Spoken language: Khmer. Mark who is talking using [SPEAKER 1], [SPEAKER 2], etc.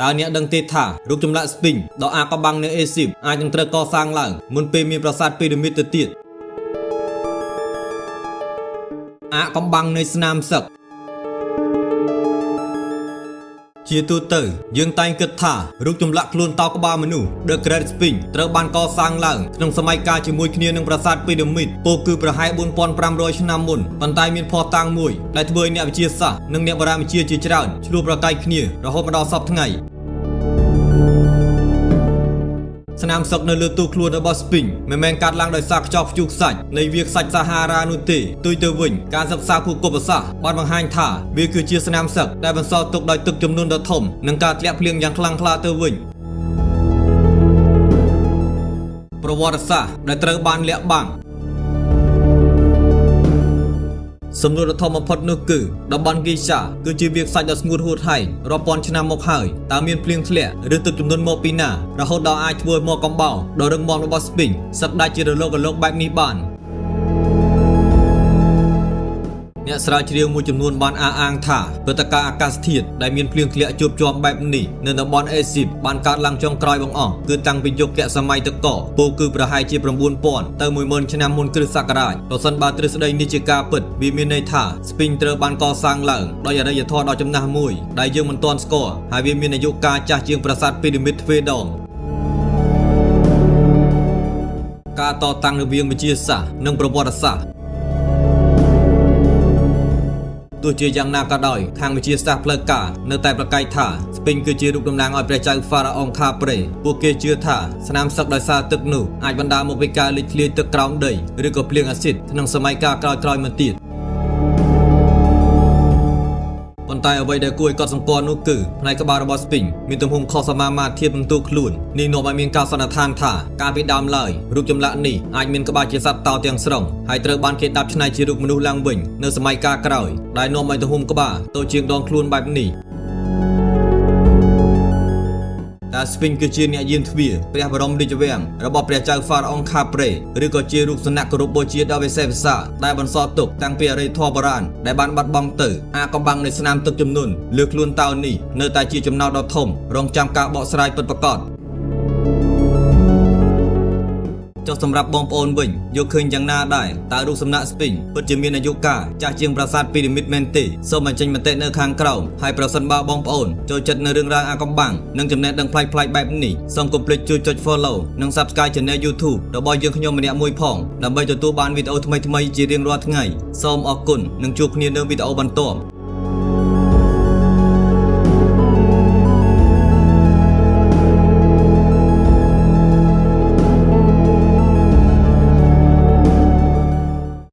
[SPEAKER 1] តើអ្នកដឹងទេថារូបចម្លាក់ស្ពីងដ៏អាថ៌កំបាំងនៅអេស៊ីបអាចនឹងត្រូវកសាងឡើងមុនពេលមានប្រាសាទពីរ៉ាមីតទៅទៀតអាថ៌កំបាំងនៃស្នាមសឹកជាទូទៅយើងតែងគិតថារូបចម្លាក់ខ្លួនតោក្បាលមនុស្ស The Great Sphinx ត្រូវបានកសាងឡើងក្នុងសម័យកាលជាមួយគ្នានឹងប្រាសាទពីរ៉ាមីតពោលគឺប្រហែល4500ឆ្នាំមុនប៉ុន្តែមានភស្តុតាងមួយដែលធ្វើឲ្យអ្នកវិទ្យាសាស្ត្រនិងអ្នកបុរាណវិទ្យាជាច្រើនឈ្លោះប្រកែកគ្នារហូតមកដល់សព្វថ្ងៃ ស្នាមសឹកនៅលើទូខ្លួនរបស់ស្ពីងមិនមែនកាត់ឡើងដោយសារខ្យល់ព្យុះខ្សាច់នៃវាលខ្សាច់សាហារ៉ានោះទេផ្ទុយទៅវិញការសិក្សាភូមិសាស្ត្របានបង្ហាញថាវាគឺជាស្នាមសឹកដែលបន្សល់ទុកដោយទឹកចំនួនដ៏ធំនិងការធ្លាក់ភ្លៀងយ៉ាងខ្លាំងក្លាទៅវិញប្រវត្តិសាស្ត្រដែលត្រូវបានលាក់បាំងសំណួរដ៏ធំបំផុតនោះគឺតំបន់ហ្គីសាគឺជាវាលខ្សាច់ដ៏ស្ងួតហួតហែងរាប់ពាន់ឆ្នាំមកហើយតើមានភ្លៀងធ្លាក់ឬទឹកជំនន់មកពីណារហូតដល់អាចធ្វើឲ្យមកកំបោរដ៏រឹងមាំរបស់ស្ពីងសឹកដាច់ជារលករលកបែបនេះបានអ្នកស្រាវជ្រាវមួយចំនួនបានអះអាងថាព្រឹត្តិការណ៍អាកាសធាតុដែលមានភ្លៀងធ្លាក់ជួបជាំបែបនេះនៅតំបន់អេស៊ីបបានកើតឡើងចុងក្រោយបង្អស់គឺតាំងពីយុគសម័យទឹកកកពោលគឺប្រហែលជា9000ទៅ10000ឆ្នាំមុនគ្រិស្តសករាជប្រសិនបើទ្រឹស្ដីនេះជាការពិតវាមានន័យថាស្ពីងត្រូវបានកសាងឡើងដោយអរិយធម៌ដ៏ចំណាស់មួយដែលយើងមិនទាន់ស្គាល់ហើយវាមានអាយុកាលចាស់ជាងប្រាសាទពីរ៉ាមីតទ្វេដងការតតាំងរវាងវិទ្យាសាស្ត្រនិងប្រវត្តិសាស្ត្រ ទោះជាយ៉ាងណាក៏ដោយខាងវិទ្យាសាស្ត្រផ្លូវការនៅតែប្រកែកថាស្ពីងគឺជារូបតំណាងឲ្យព្រះចៅហ្វារ៉ាអុងខាប្រេពួកគេជឿថាស្នាមសឹកដោយសារទឹកនោះអាចបណ្ដាលមកពីការលេចធ្លាយទឹកក្រោមដីឬក៏ភ្លៀងអាស៊ីតក្នុងសម័យកាលក្រោយៗមកទៀតប៉ុន្តែអ្វីដែលគួរឲ្យកត់សម្គាល់នោះគឺផ្នែកក្បាលរបស់ស្ពីងមានទំហំខុសសមាមាត្រធៀបនឹងតួខ្លួននេះនាំឲ្យមានការសន្និដ្ឋានថាកាលពីដើមឡើយរូបចម្លាក់នេះអាចមានក្បាលជាសត្វតោទាំងស្រុងហើយត្រូវបានគេដាប់ច្នៃជារូបមនុស្សឡើងវិញនៅសម័យកាលក្រោយដែលនាំឲ្យទំហំក្បាលតូចជាងដងខ្លួនបែបនេះតើស្ពីងគឺជាអ្នកយាមទ្វារព្រះបរមរាជវាំងរបស់ព្រះចៅហ្វារ៉អុងខាប្រេឬក៏ជារូបសំណាកគោរពបូជាដ៏វិសេសវិសាលដែលបន្សល់ទុកតាំងពីអរិយធម៌បុរាណដែលបានបាត់បង់ទៅអាកំបាំងនៃស្នាមទឹកជំនន់លើខ្លួនតោនេះនៅតែជាចំណោទដ៏ធំរងចាំការបកស្រាយពិតប្រាកដចុះសម្រាប់បងប្អូនវិញយកឃើញយ៉ាងណាដែរតើរូបសំណាកស្ពីងពិតជាមានអាយុកាលចាស់ជាងប្រាសាទពីរ៉ាមីតមែនទេសូមបញ្ចេញមតិនៅខាងក្រោមហើយប្រសិនបើបងប្អូនចូលចិត្តនៅរឿងរ៉ាវអាកំបាំងនិងចំណេះដឹងប្លែកៗបែបនេះសូមកុំភ្លេចជួយចុច Follow និង Subscribe Channel YouTube របស់យើងខ្ញុំម្នាក់មួយផងដើម្បីទទួលបានវីដេអូថ្មីៗជារៀងរាល់ថ្ងៃសូមអរគុណនិងជួបគ្នានៅវីដេអូបន្ទាប់។